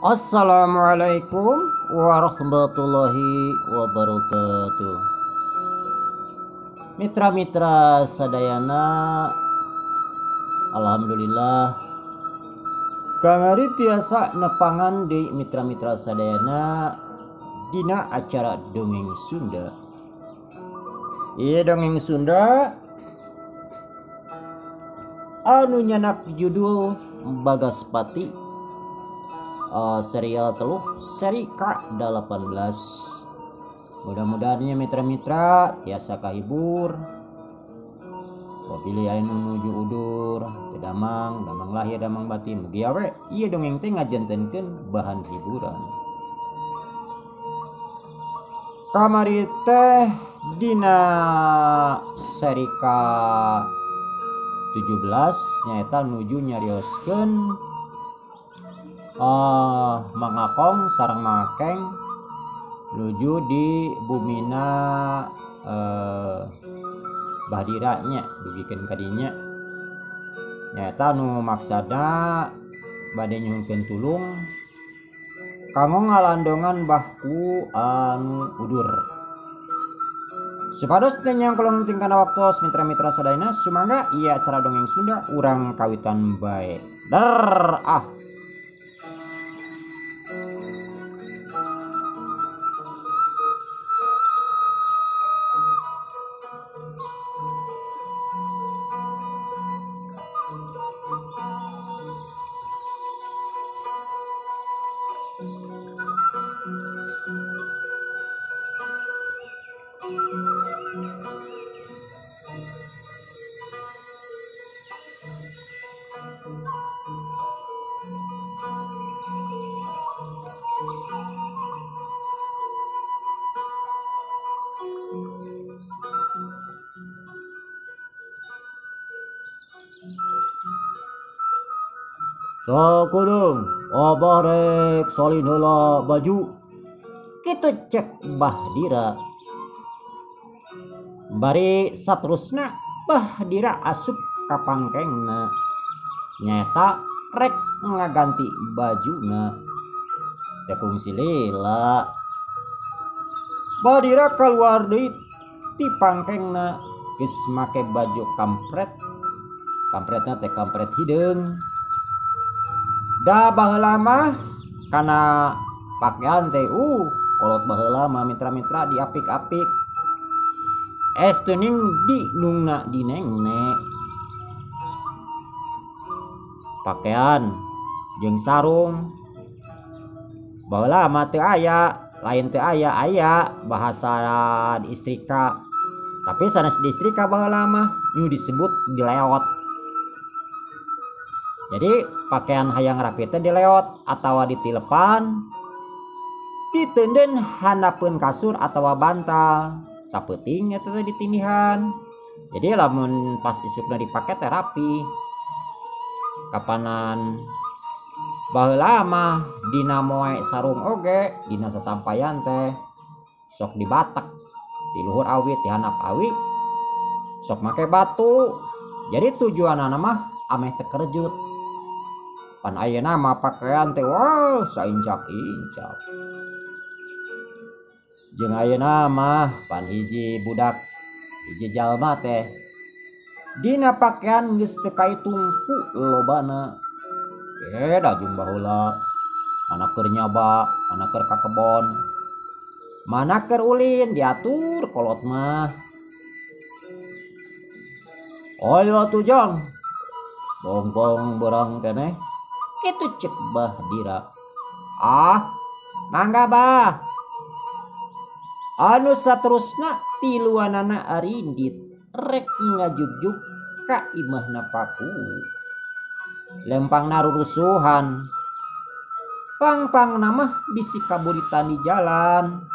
Assalamualaikum warahmatullahi wabarakatuh. Mitra-mitra sadayana, alhamdulillah kangari tiasa nepangan di mitra-mitra sadayana dina acara dongeng Sunda. Ieu dongeng Sunda anu nyanak judul Bagaspati, serial teluh seri K18. Mudah-mudahan mitra-mitra tiasa kahibur. Pilih aya nu nuju udur, teu damang, damang lahir damang batin. Mugi awe ieu dongeng teh ngajantenkeun bahan hiburan. Kamari teh dina seri K17 nyaeta nuju nyarioskeun Mang Akong sareng Mang Akeng nuju di bumina Bahdira nya dugikeun ka dinya nyaeta nu maksada bade nyuhunkeun tulung kanggo ngalandongan bahku anu udur. Supados teu nyangkolong tingkana waktos mitra-mitra sadayana, sumangga ieu acara dongeng Sunda urang kawitan bae. Der ah. Sakudeung abah rek salin heula baju. Kitu cek Bahdira. Bari saterusna Bahdira asup ka pangkengna. Nyaeta rek ngaganti bajuna. Teh kungsi lila. Bahdira kaluar deui ti pangkengna geus make baju kampret. Kampretna teh kampret hideung. Da baheula mah kana pakaian teh kolot baheula mah mitra-mitra diapik-apik. Es teuning di nungna dinengne. Pakaian jeung sarung baheula mah teu aya, lain teu aya, aya bahasa diistrika. Tapi sanes diistrika baheula mah nu disebut dileot. Jadi pakaian hayang rapi teh dileot atawa ditilepan, ditenden handapeun kasur atawa bantal, sapeuting eta teh ditindihan. Jadi lamun pas isukna dipake teh rapi. Kapanan baheula mah dina moe sarung oge dina sasampayan teh sok dibatek di luhur awi di handap awi sok make batu. Jadi tujuanana mah ameh teu kerjut. Pan ayeuna mah pakaian teh wah saincak-incak. Jeung ayeuna mah pan hiji budak hiji jalma teh dina pakaian geus teu kaitung ku lobana. Beda jeung baheula. Mana keur nyaba, mana keur ka kebon, mana keur ulin diatur kolot mah. Ayo atuh jang. Bong-bong berang keneh. Kitu cek Bahdira. Ah, mangga bah. Anu saterusna tiluanana arindit rek ngajugjug ka imahna paku. Lempangna rurusuhan. Pang-pangna mah bisi kaburitan di jalan.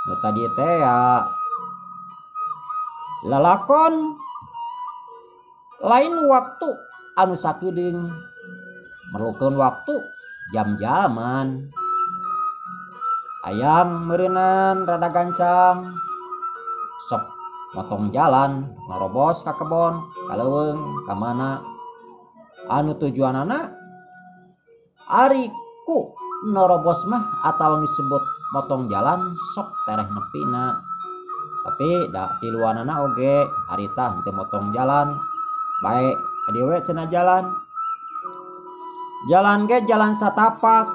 Nu tadi teh lalakon lain waktu anu sakedeung, merlukeun waktu jam-jaman. Ayam meureunan rada gancang sok motong jalan ngarobos ka kebon ka leuweung ka mana anu tujuanana ari ku Norobos mah atawa disebut motong jalan sok tereh nepina. Tapi da tiluanana oge harita henteu motong jalan bae kadieu we cenah jalan. Jalan ge jalan satapak.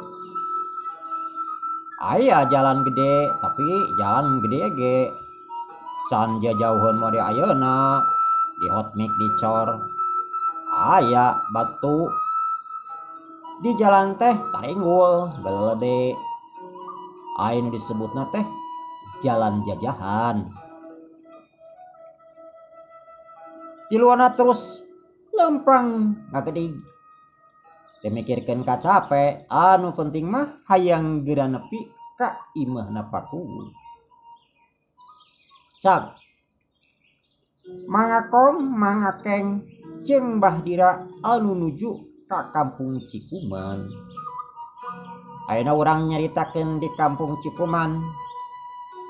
Aya jalan gede tapi jalan gede ge can jajauheun mode ayeuna di hotmix dicor. Aya batu di jalan teh taringgul gelede. Aya nu disebutna teh jalan jajahan. Tiluana terus lempang ngagedig. Teu mikirkeun ka cape, anu penting mah hayang geura nepi ka imahna Pakuwu. Cak Mangakong Mangakeng jeung Mbah Dira anu nuju ka kampung Cikuman. Ayeuna urang nyaritakeun di kampung Cikuman.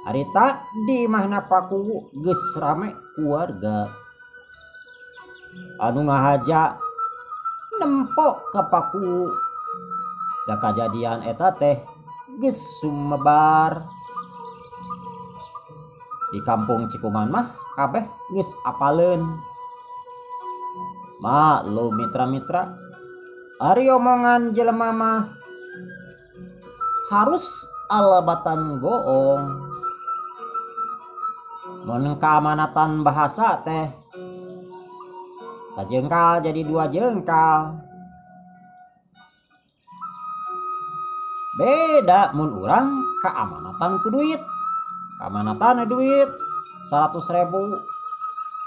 Harita di imahna Pakuwu geus rame keluarga. Anu ngahaja nempo ka Pakuwu. Da kajadian eta teh geus sumebar. Di kampung Cikuman mah kabeh geus apaleun. Maklum mitra-mitra, ari omongan jelema mah harus alabatan goong. Mun keamanatan bahasa teh sajengkal jadi dua jengkal. Beda mun urang keamanatan ku duit. Keamanatan duit 100.000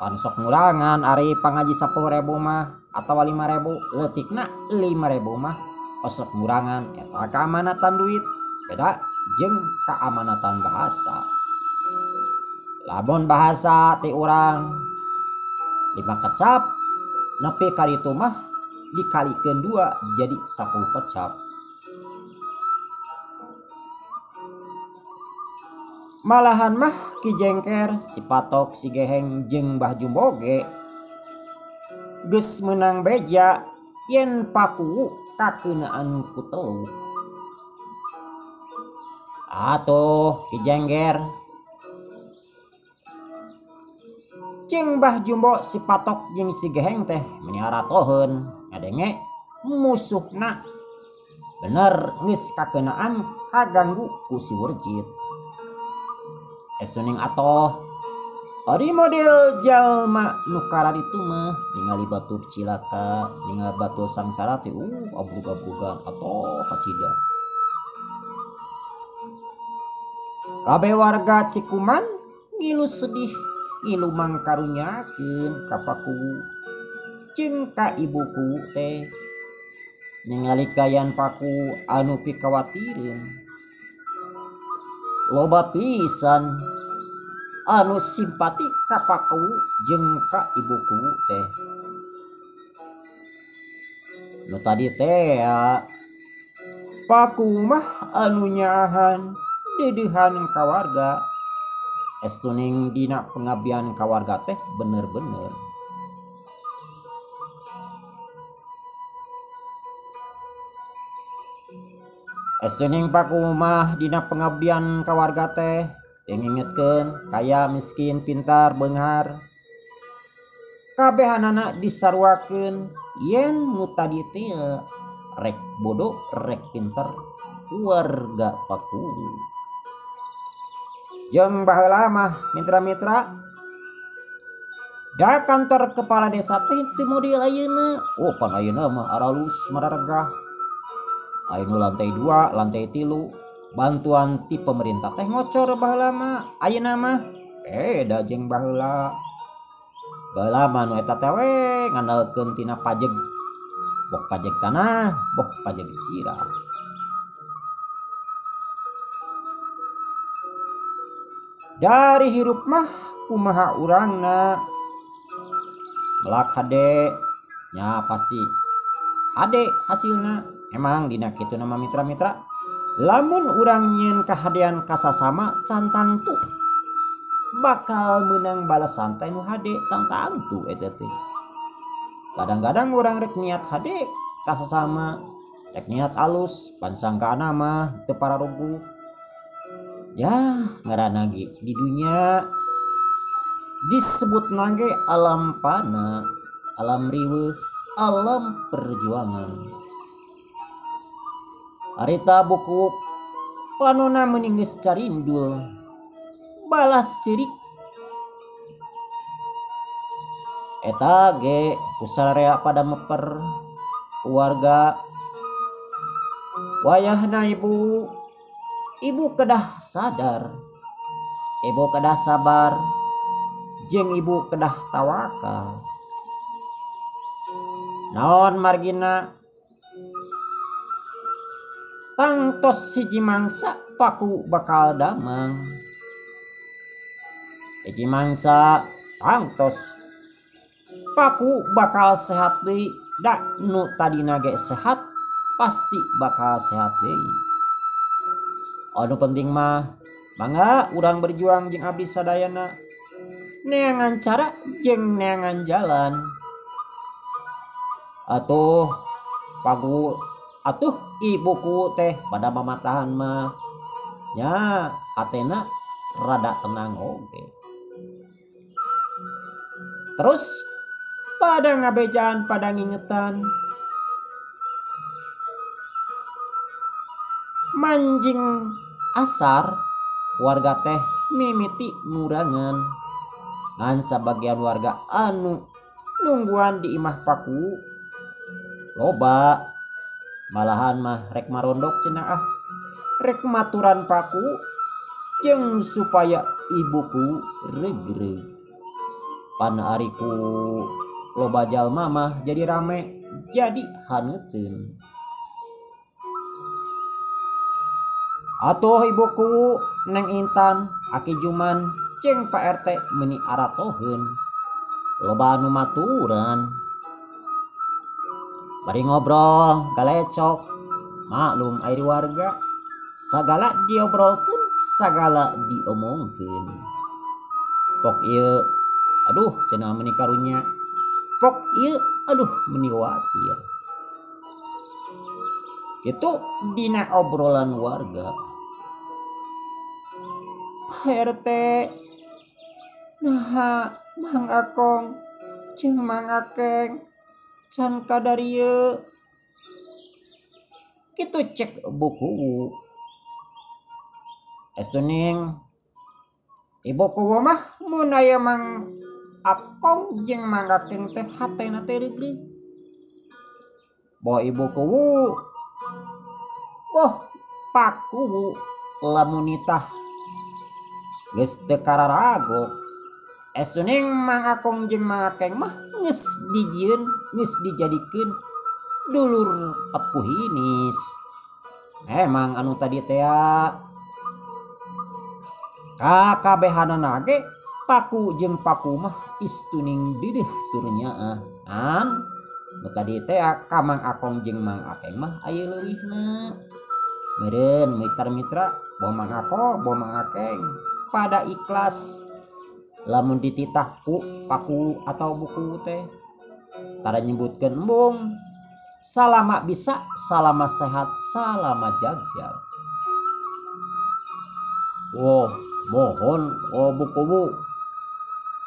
pan sok ngurangan ari pangaji 10.000 mah atawa 5.000 leutikna 5.000 mah osok ngurangan eta keamanatan duit. Beda jeung keamanatan bahasa. Lamun bahasa ti urang 5 kecap nepi ka ditu mah dikalikeun 2 jadi 10 kecap. Malahan mah Ki Jengker, si Patok, si Geheng jeung Mbah Jumbo ge geus meunang beja yen Pakuwu kakeunaan ku teluh. Atuh Ki Jengker jeung Mbah Jumbo, si Patok jeung si Geheng teh meni haratoheun ngadenge musuhna bener geus kakeunaan kaganggu ku si Wurjit. Estuning atoh ari model jalma nu kararitu mah ningali batur cilaka, ningali batur sangsara teh abrug-abrugan atoh kacida. Kabeh warga Cikuman ngilu sedih, ngilu mangkarunyakeun ka Pakuwu jeung ka ibu kuwu teh. Ningali kayan Pakuwu anu pikawatireun. Loba pisan anu simpati ka Pakuwu jeung ka ibu kuwu teh. Nu tadi teh Pakuwu mah anu nyaahan deudeuhan ka warga. Estuning dina pengabdian ka warga teh bener-bener. Estuning Pakuwu mah dina pengabdian ka warga teh ngingetkeun kaya miskin pintar beunghar. Kabehanana disaruakeun yen nu tadi teh rek bodoh rek pinter warga Pakuwu. Jeung baheula mah mitra-mitra da kantor kepala desa teh teu model ayeuna. Oh pan ayeuna mah aralus mararegah. Ayeuna lantai 2, lantai 3, bantuan ti pemerintah teh ngocor baheula mah. Ayeuna mah beda jeung baheula. Baheula mah nu eta teh we ngandalkeun tina pajeg. Boh pajeg tanah, boh pajeg sirah. Dari hirup mah kumaha urangna. Melak hade nya pasti hade hasilna. Emang dina kitu nama mitra-mitra. Lamun urang nyieun kahadean kasasama can tangtu bakal meunang balasan teh nu hade can tangtu eta teh. Kadang-kadang urang rek niat hade kasasama Rek niat alus pan sangkaana mah teu pararuguh. Ya ngaranna ge di dunya disebutna ge alam pana, alam riweuh, alam perjuangan. Harita buku panona meuning geus carindul balas ceurik. Eta ge ku sararea pada meper warga. Wayahna ibu, ibu kedah sadar, ibu kedah sabar, jeung ibu kedah tawakal. Naon margina tangtos hiji mangsa paku bakal damang. Hiji mangsa tangtos paku bakal sehat deui, da nu tadina ge sehat pasti bakal sehat deui. Anu penting mah mangga urang berjuang jeung abdi sadayana, neangan cara jeung neangan jalan. Atuh pagu atuh ibuku teh pada mamatahan mah nya hatena rada tenang oge. Terus pada ngabejaan pada ngingetan manjing asar warga teh mimiti ngurangan. Ngan sabagian warga anu nungguan di imah paku loba, malahan mah rek marondok cenah ah, rek maturan paku jeung supaya ibuku regreg. Pan ariku loba jalma mah jadi rame, jadi haneuteun. Atuh ibuku Neng Intan, Aki Juman, jeung Pak RT meuni aratoheun. Loba anu maturan. Bari ngobrol galecok, maklum air warga, sagala diobrolkeun, sagala diomongkeun. Pok ieu, aduh cenah meuni karunya. Pok ieu, aduh meuni watir. Kitu dina obrolan warga. Pak RT, naha Mang Akong jeung Mang Akeng can kadarieu. Kitu cek buku. Estuning ibu kuwu mah mun aya Mang Akong jeung Mang Akeng teh hatena teh regreg. Boh ibu kuwu, boh pakuwu lamun nitah geus teu kararago. Estuning Mang Akong jeung Mang Akeng mah geus dijieun, geus dijadikeun dulur pepuhinis. Emang anu tadi teh kakabehanana ge paku jeung paku mah istuning dideuh tur nyaah. An nu tadi teh ka Mang Akong jeung Mang Akeng mah aya leuwihna. Meureun mitra-mitra boh Mang Akong boh Mang Akeng pada ikhlas lamun dititah ku paku atau buku teh tara nyebutkeun embung. Salama bisa, salama sehat, salama jagjag. Wah, mohon oh buku bu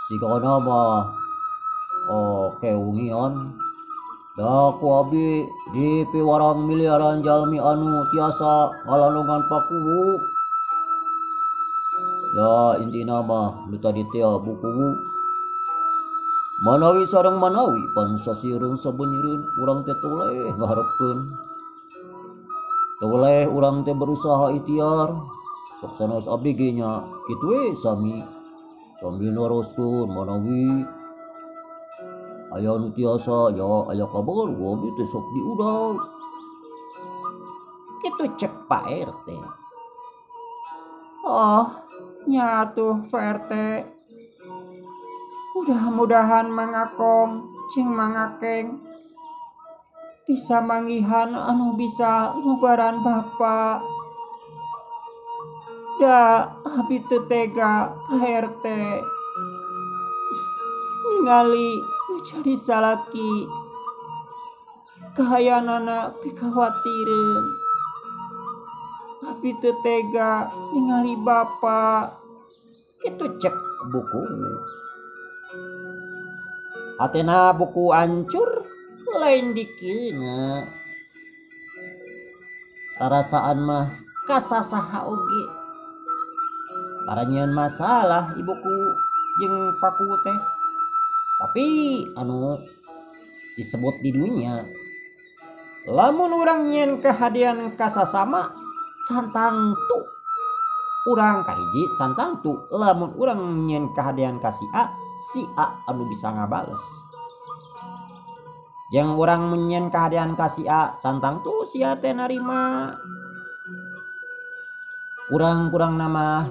sigana mah oh keungian da ku abdi di piwarang miliaran jalmi anu tiasa ngalalungan paku bu. Ya intina mah nu tadi teh buku bu manawi sareng manawi pan sasieureun sabeunyireun urang teh toleh ngaharepkeun, toleh urang teh berusaha ikhtiar. Sok sanes abdi ge nya kitu we sami sambil neroskeun manawi aya nu tiasa ya aya kabar abdi teh sok diudag. Kitu cek Pak RT. Oh nya atuh Pak RT, mudah-mudahan Mang Akong jeung Mang Akeng bisa manggihan anu bisa ngubaran bapak. Da abi teu tega Pak RT ningali nu jadi salaki. Kahayanana pikawatireun. Abdi teu tega ningali bapa. Kitu cek buku. Hatena buku ancur lain dikeuna. Rarasaan mah kasasaha oge. Tara nyieun masalah ibuku jeung paku teh. Tapi anu disebut di dunya lamun urang nyieun kahadean ka sasama can tangtu urang kahiji can tangtu lamun urang nyieun kahadean ka si A, si A anu bisa ngabales. Jeung urang mun nyieun kahadean ka si A can tangtu si A teh narima. Urang-kurang nama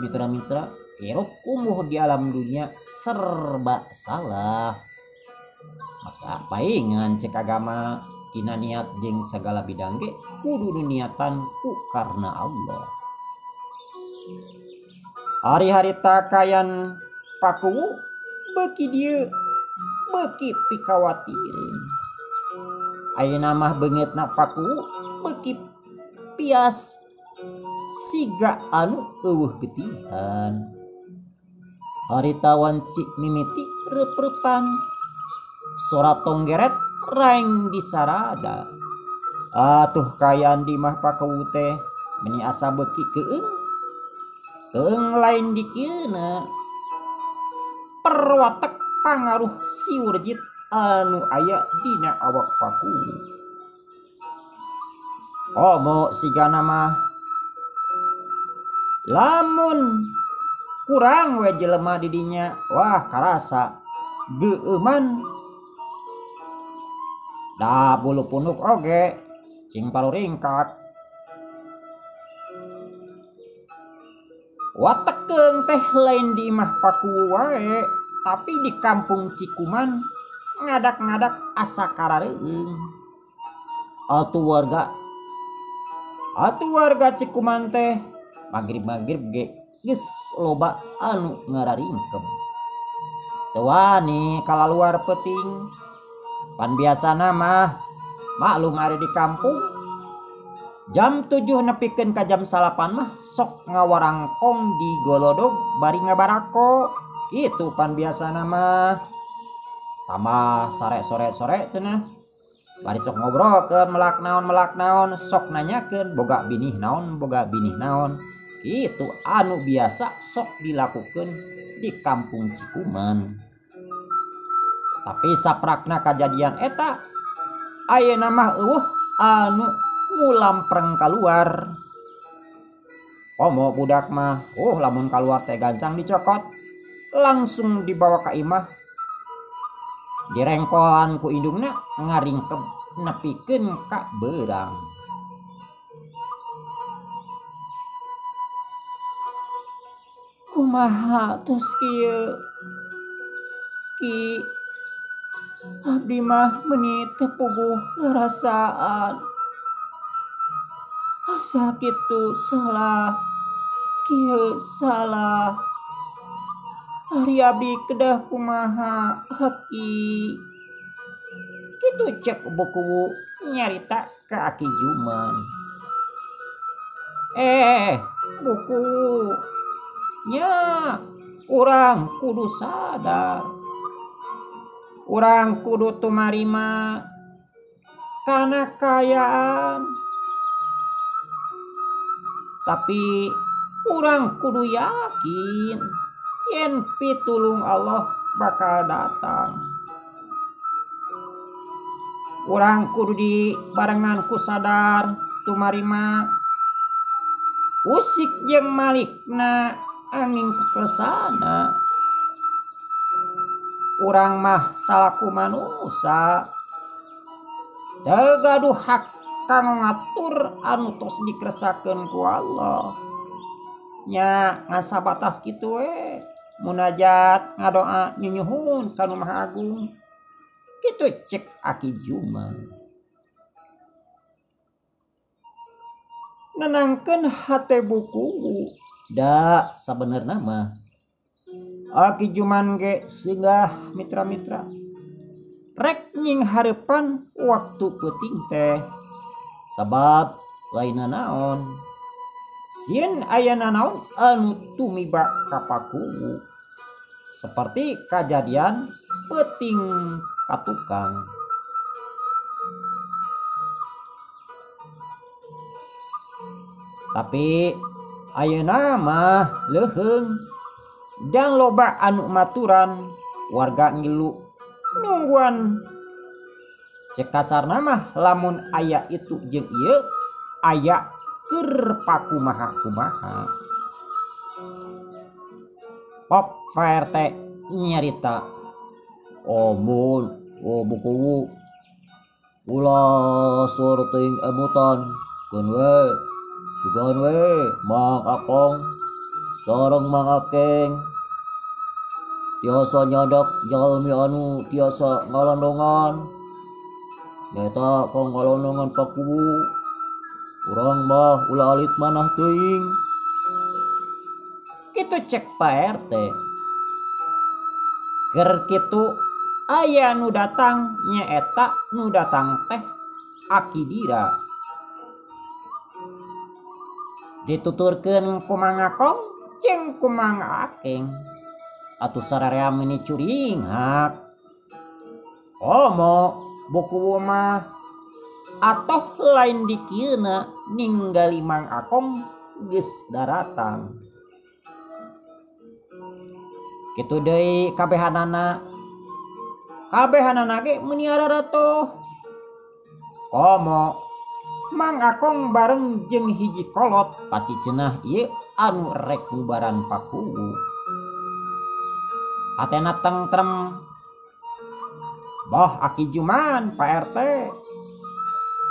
mitra-mitra hirup kumuh di alam dunia serba salah. Maka paingan cek agama dina niat jeung segala bidang ge kudu niatan ku karena Allah. Hari-hari takayan pakuwu beuki dieu beuki pikawatireun. Ayeuna mah beungeutna pakuwu beuki pias siga anu eueuh getihan. Harita wanci mimiti reup-reupan. Sora tonggeret raeng disarada. Atuh kaayaan di mah pakuwu teh meni asa beuki keung. Keung lain dikeuna. Perwatek pangaruh siurjit anu aya dina awak pakuwu. Komo sigana mah lamun kurang we jelema di dinya wah karasa geueuman. Da bulu punuk oge cing paruringkak. Watekeung teh lain di imah pakuwu wae tapi di kampung Cikuman ngadak-ngadak asa karareueung. Atuh warga Cikuman teh magrib-magrib ge geus loba anu ngararingkem. Teu wani kalaluar peuting. Pan biasana mah maklum ari di kampung jam 7 nepikeun ka jam 9 mah sok ngawarangkong di golodog bari ngabarako. Kitu pan biasana mah. Tambah sare sore-sore cenah. Bari sok ngobrolkeun melak naon sok nanyakeun boga binih naon boga binih naon. Kitu anu biasa sok dilakukeun di kampung Cikuman. Tapi saprakna kajadian eta ayeuna mah eueuh anu ngulampreng kaluar. Komo budak mah lamun kaluar teh gancang dicokot langsung dibawa ka imah. Direngkolan ku indungna ngaringkeb nepikeun ka beurang. Kumaha tos kieu? Ki abdi mah meuni teu puguh rarasaan. Asa kitu salah, kieu salah. Ari abdi kedah kumaha haki. Kitu cek buku nyarita ka Aki Juman. Buku nya urang kudu sadar. Urang kudu tumarima kana kaayaan. Tapi urang kudu yakin yen pitulung Allah bakal datang. Urang kudu dibarengan ku sadar tumarima. Usik jeung malikna angin ku kersana. Urang mah salaku manusa teu gaduh hak kanggo ngatur anu tos dikeresakeun ku Allah. Nya ngan sabatas kitu we munajat ngadoa nyunyuhun ka Nu Maha Agung. Kitu cek Aki Juman. Nenangkeun hate buku da sabenerna mah Aki Juman ge singgah mitra-mitra. Rek nyinghareupan waktu peuting teh sabab lain nanaon sieun aya nanaon anu tumiba ka pakuwu seperti kajadian peuting ka tukang. Tapi ayeuna mah leuheung dan loba anu maturan warga ngilu nungguan. Cek kasarna mah lamun aya itu jeung ieu aya keur pakumaha-kumaha. Pok Pak RT nyarita, "Amun, oh bukuwu ulah sorting emutan keun we sugan we Mang Akong sareng Mang Akeng tiasa nyadak jalmi anu tiasa ngalandongan nyaeta kong ngalandongan pakuwu urang mah ulah alit manah teuing." Kitu cek Pak RT. Keur kitu aya nu datang nyaeta nu datang teh Aki Dira. Dituturkeun ku Mang Akong jeung ku Mang Akeng. Atuh sararea meuni curinghak. Komo bukuwu mah atoh lain dikieuna ninggali Mang Akong geus daratang. Kitu deui kabehanana. Kabehanana ge meuni araratoh. Komo Mang Akong bareng jeung hiji kolot pasti cenah ieu anu rek ngubaran pakuwu. Hatena tengtrem. Boh Aki Juman Pak RT.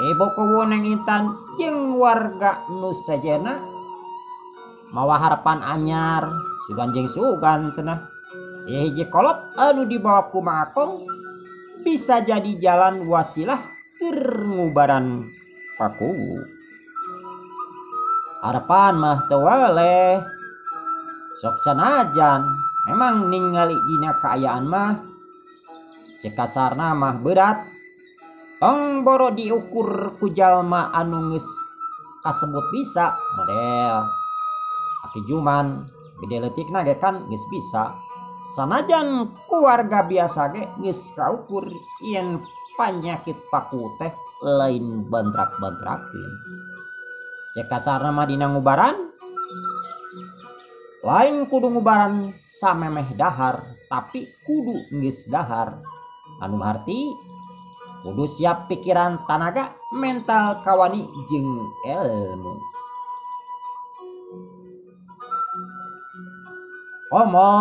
Ibu kuwu Neng Intan jeung warga nu sejena mawa harapan anyar sugan jeung sugan cenah. Ieu hiji kolot anu dibawa ku Mang Akong bisa jadi jalan wasilah keur ngubaran pakuwu. Harapan mah teu weleh. Sok sanajan memang ningali dina kaayaan mah cek kasarna mah berat. Tong boro diukur ku jalma anu geus kasebut bisa model Aki Juman gede leutikna ge kan geus bisa. Sanajan keluarga biasa ge geus kaukur yen panyakit paku teh lain bantrak-bantrakeun. Cek kasarna mah dina ngubaran lain kudu ngubaran samemeh dahar, tapi kudu geus dahar. Anu harti kudu siap pikiran, tanaga, mental, kawani jeung ilmu. Komo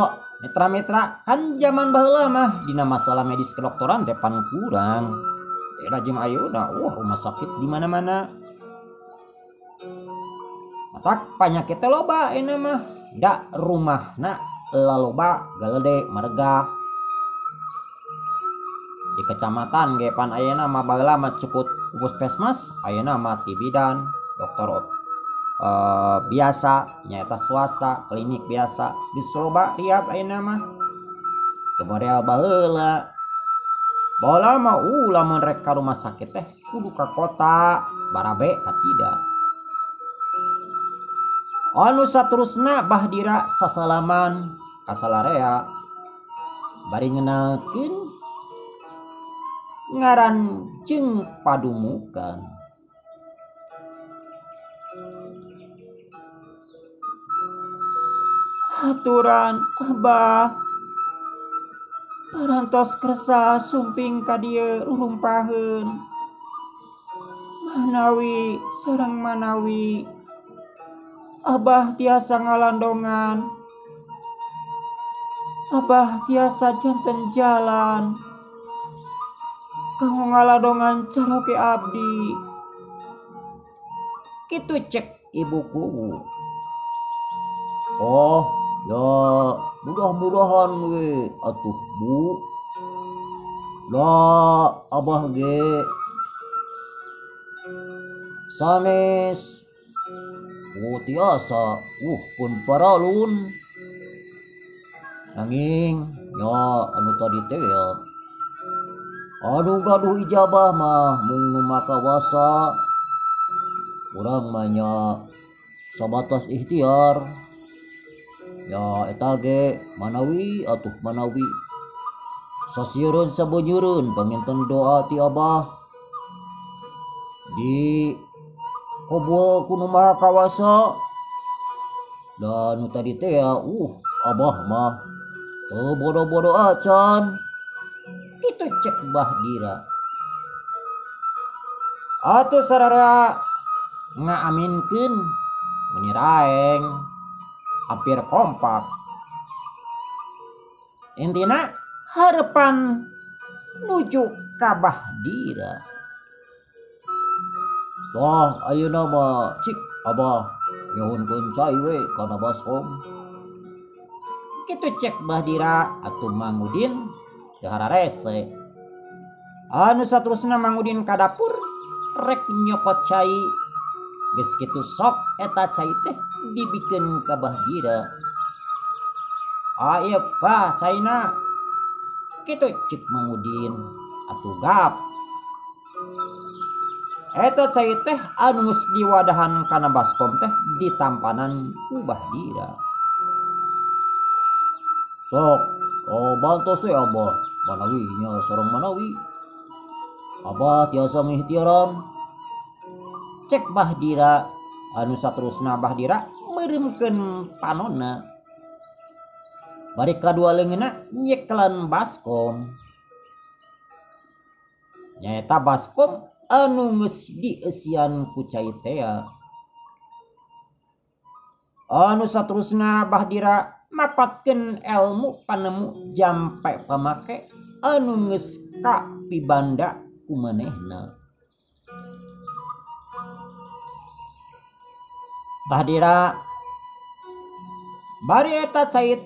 mitra-mitra kan zaman baheula mah dina masalah medis kedokteran teh pan kurang. Beda jeung ayeuna, wah rumah sakit di mana-mana. Matak panyakit teh loba ayeuna mah. Da rumahna laloba galede maregah. Di kecamatan ge pan ayeuna mah baheula mah cukup puskesmas, ayeuna mah ti bidan, dokter biasa, nyaeta swasta, klinik biasa, geus loba riap ayeuna mah. Teu model baheula. Baheula mah lamun rek ka rumah sakit teh kudu ka kota, barabe kacida. Anu saterusna Bah Dira sasalaman ka salarea bari ngenalkeun ngaran jeung padumukan. Aturan Abah parantos kersa sumping ka dieu rurumpaheun. Manawi sareng manawi Abah tiasa ngalandongan, Abah tiasa janten jalan kanggo ngaladongan caroke abdi. Kitu cek ibuku. Oh ya mudah-mudahan we atuh Bu. Lah abah ge sanes tiasa pun paralun. Nanging ya anu tadi teh ya Anu gaduh ijabah mah mung nu makawasa. Urang mah nya sabatas ikhtiar. Ya eta ge manawi atuh manawi. Sasieureun sabenyeureun panginten doa ti Abah. Di kabul ku nu maha kawasa. Da nu tadi teh ya, Abah mah teu bodo-bodo acan. Kitu cek Bah Dira. Atuh sararea ngaaminkeun meuni raeng hampir kompak. Intina harapan nuju ka Bah Dira. Wah, ayeuna mah cik Abah nyuhunkeun cai we kana baskom. Kitu cek Bah Dira atuh Mang Udin teu hararese. Anu saterusna Mang Udin ka dapur rek nyokot cai. Geus kitu sok eta cai teh dibikeun ka Bah Dira. Ah ieu bah caina. Kitu cek Mang Udin atuh gap. Eta cai teh anu geus diwadahan kana baskom teh ditampanan ku Bah Dira. Sok, oh bantos we Abah, manawi nya sareng manawi. Abah tiasa ngihtiaran. Cek Bah Dira anu saterusna Bah Dira meureumkeun panonna. Bari kadua leungeunna nyekelan baskom. Nyaeta baskom anu geus dieusian ku cai tea. Anu saterusna Bah Dira mapatkeun elmu panemu jampe pamake anu geus kapibanda ku manehna. Bah Dira bari eta cai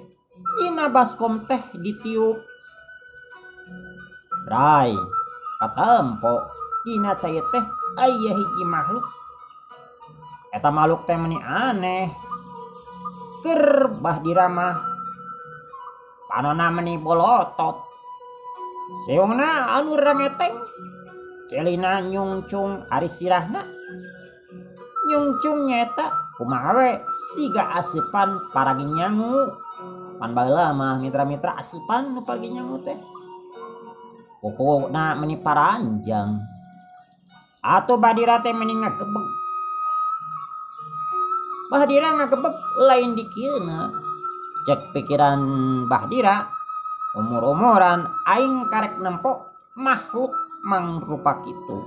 dina baskom teh ditiup. Bray katempo dina cai teh aya hiji makhluk. Eta makhluk teh meuni aneh. Keur Bah Dira mah panona meuni bolotot. Seungna anu rangeteng, celina nyungcung ari sirahna. Nyungcung nyaeta kumaha we siga aseupan paragi nyangu. Pan baheula mah mitra-mitra aseupan nu paragi nyangu teh. Pokokna meuni paranjang. Atuh Bah Dira teh meuni ngagebeg. Bah Dira ngagebeg lain dikieuna. Cek pikiran Bah Dira, umur-umuran aing karek nempo makhluk mangrupa kitu.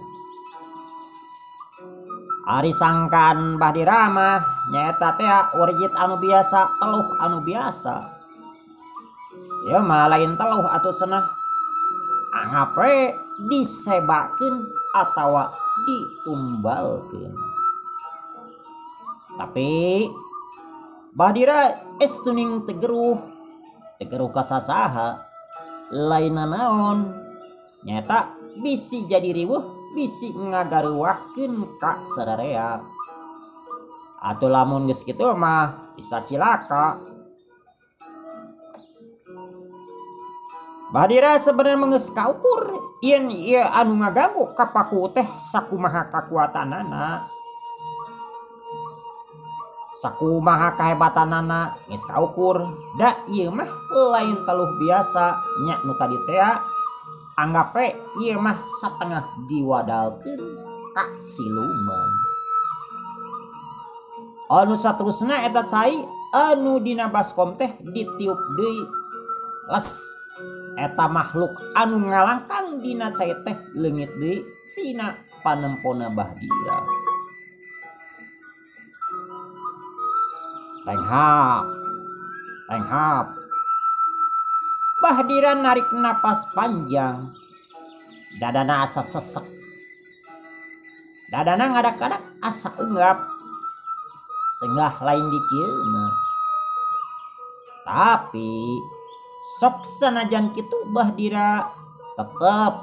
Ari sangkan Bah Dira mah nyaeta teh warjit anu biasa, teluh anu biasa. Ieu mah lain teluh atuh cenah. Anggap we disebakeun atawa ditumbalkeun. Tapi Bah Dira estuning tegeruh, tegeruh ka sasaha, lain naon. Nyaeta bisi jadi riweuh, bisi ngagareuwahkeun ka sararea. Atuh lamun geus kitu mah bisa cilaka. Bah Dira sebenarnya geus kaukur yen ieu anu ngaganggu ka paku teh sakumaha kakuatanana. Sakumaha kahebatanana geus kaukur. Da ieu mah lain teluh biasa nya nu tadi tea. Anggap we ieu mah satengah diwadalkeun ka siluman. Anu saterusna eta cai anu dina baskom teh ditiup deui. Les eta makhluk anu ngalangkang dina cai teh leungit deui tina panempona Bah Dira. Renghap, renghap. Bah Dira narik napas panjang. Dadana asa sesek. Dadana ngadak-ngadak asa enggap. Senggah lain dikieuna. Tapi sok sanajan kitu Bah Dira tetep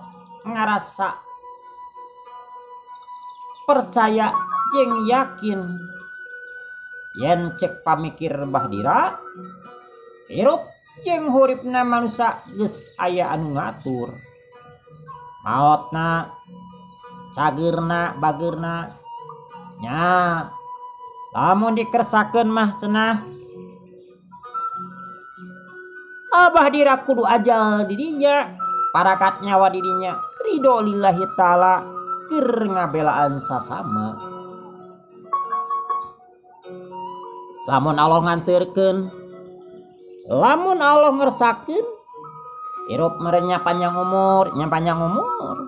ngarasa percaya jeung yakin yen cek pamikir Bah Dira hirup jeung huripna manusia geus aya anu ngatur. Maotna cageurna bageurna nya lamun dikersakeun mah cenah Abah Dira kudu ajal didinya parakat nyawa didinya ridho lillahi ta'ala keur ngabelaan sasama. Lamun Allah nganterkeun, lamun Allah ngersakeun, hirup merenya panjang umur, nya panjang umur.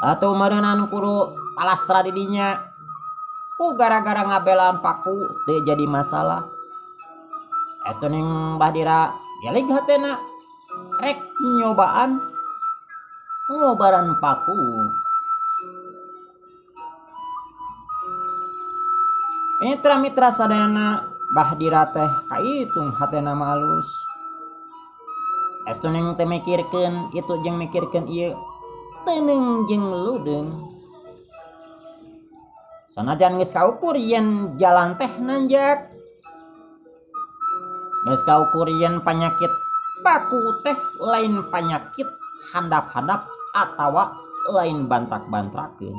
Atau meureunan kudu palastra didinya ku gara-gara ngabelaan paku teu jadi masalah. Estu ning Bah Dira gelig hatena rek nyobaan ngobaran paku. Mitra-mitra sadayana Bah Dira teh kaitung hatena mah alus. Estu ning teu mikirkeun itu jeung mikirkeun ieu, teuneung jeung ludeung. Sanajan geus kaukur yen jalan teh nanjak, geus kaukur yen panyakit paku teh lain panyakit handap-handap atawa lain bantrak-bantrakeun.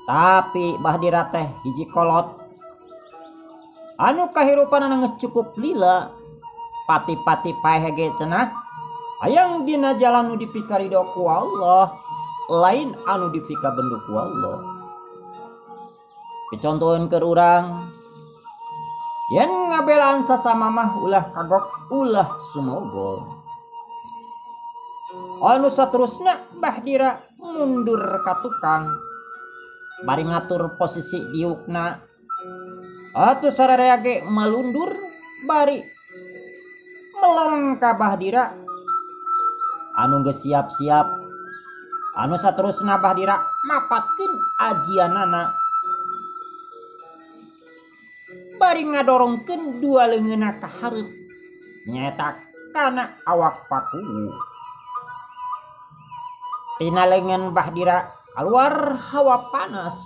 Tapi Bah Dira teh hiji kolot anu kahirupanana geus cukup lila, pati-pati paeh ge cenah hayang dina jalan nu dipikarido ku Allah, lain anu dipikabendu ku Allah. Picontoheun keur urang yen ngabelaan sasama mah ulah kagok, ulah sumogol. Anu saterusna Bah Dira mundur ka tukang bari ngatur posisi diukna. Atuh sararea ge melundur bari melong ka Bah Dira anu geus siap-siap. Anu saterusna Bah Dira mapatkeun ajianana bari ngadorongkeun dua leungeunna ka hareup nyaeta kana awak paku. Tina leungeun Bah Dira keluar hawa panas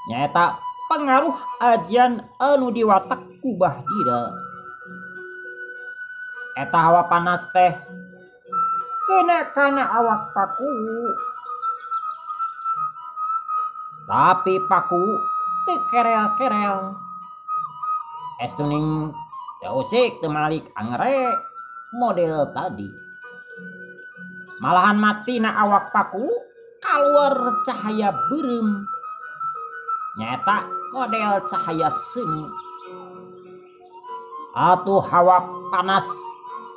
nyaeta pengaruh ajian anu diwatak ku Bah Dira. Eta hawa panas teh kena kana awak paku, tapi paku teu kerel-kerel. Estu ning teu usik teu malik angere model tadi. Malahan matina awak paku kaluar cahaya beureum nyaeta model cahaya seuneu. Atuh hawa panas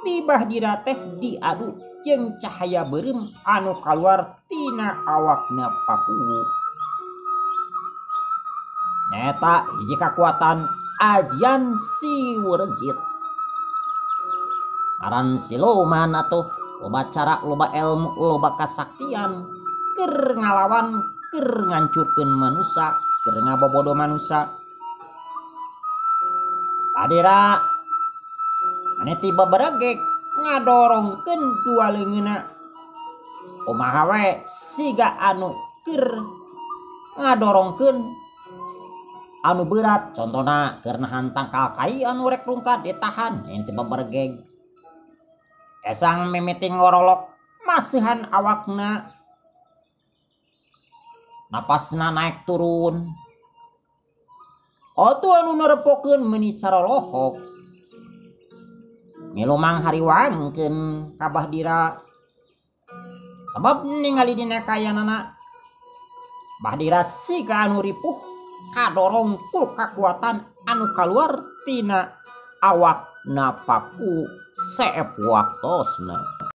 di Bah Dira teh diadu jeung cahaya beureum anu kaluar tina awakna paku. Nyaeta hiji kakuatan ajian si Wurjit. Aran siluman atuh loba cara, loba ilmu, loba kasaktian keur ngalawan, keur ngancurkeun manusa, keur ngabobodo manusa. Bah Dira mane tiba beregek ngadorongkeun dua leungeunna. Kumaha we siga anu keur ngadorongkeun anu berat, contona keur nahan tangkal kai anu rek rungkad ditahan, ini tiba beregeg. Esang mimiti ngorolok masihan awakna, napasna naik turun. Otu anu nerepokeun meuni carolohok milumang hariwangkeun ka Bah Dira. Sabab ningali dina kayanana Bah Dira siga anu ripuh kadorong ku kakuatan anu kaluar tina awak napaku seep waktosna.